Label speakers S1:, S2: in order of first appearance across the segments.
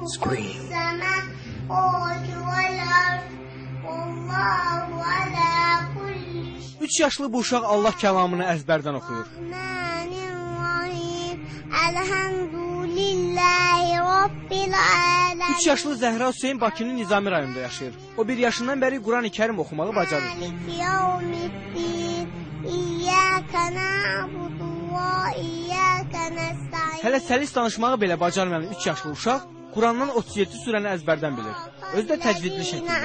S1: Scream.
S2: 3 yaşlı bu uşaq Allah kəlamını əzbərdən oxuyur. 3 yaşlı Zəhra Hüseyn Bakının Nizami rayonunda yaşayır. O 1 yaşından bəri Quran-ı Kərim oxumağı bacarır. Hələ səlis danışmağı belə bacarmayan 3 yaşlı uşaq Qurandan 37 surəni əzbərdən bilir. Özü də təcvidli şəkildə.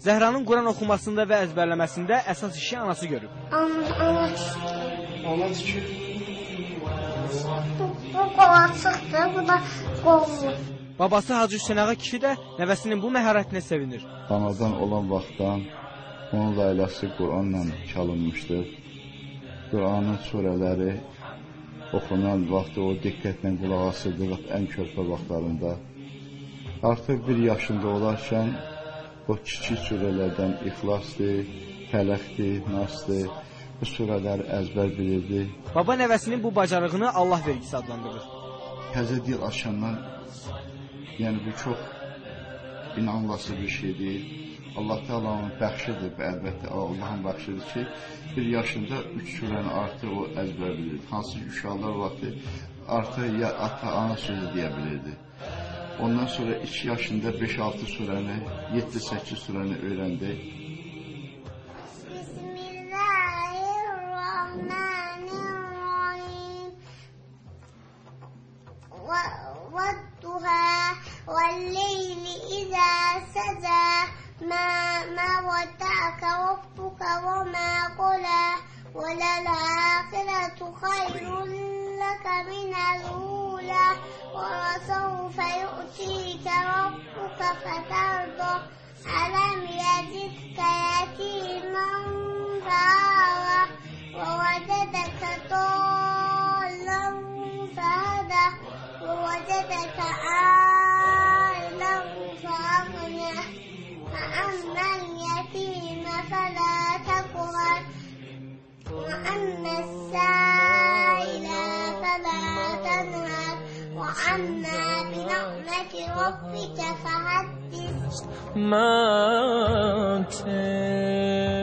S2: Zəhranın Quran oxumasında və əzbərləməsində əsas işi anası görüb.
S3: Anası ki?
S4: Bu qolaçıqdır, bu da qollu.
S2: Babası Hacı Hüseyn ağa kişi də nəvəsinin bu məharətinə sevinir.
S3: Anadan olan vaxtdan onun ailəsi Quranla çalınmışdır. Quranın surələri oxunan vaxtı o diqqətlə qulaq asırdı ən körpə vaxtlarında. Artıq 1 yaşında olarkən o kiçik surələrdən İxlasdır, Fələqdir, Nasdır, bu surələri əzbər bilirdi.
S2: Baba nəvəsinin bu bacarığını Allah vergisi adlandırır.
S3: Təzə dil açandan, yəni bu çox inanılası bir şey deyil. Allah Teala'nın bəxşidir, əlbəttə Allahın bəxşidir ki, 1 yaşında 3 surəni artıq o əzbər bilirdi. Hansı ki, uşaqlar vaxtı artıq ya ata, ana sözü deyə bilirdi. Ondan sonra 2 yaşında 5-6 surəni, 7-8 surəni öyrəndi.
S4: Bismillahirrahmanirrahim. وَالضُّحَى وَاللَّيْلِ إِذَا سَجَى ما ودعك ربك وما قلى وللآخرة خير لك من الأولى ولسوف يؤتيك ربك فترضى ألم يجدك يتيما فآوى ووجدك ضالا فهدى ووجدك عائلا فأغنى فأما اليتيم فلا تقهر وأما السائل فلا تنهر وأما بنعمة ربك فحدث.
S1: Mountain.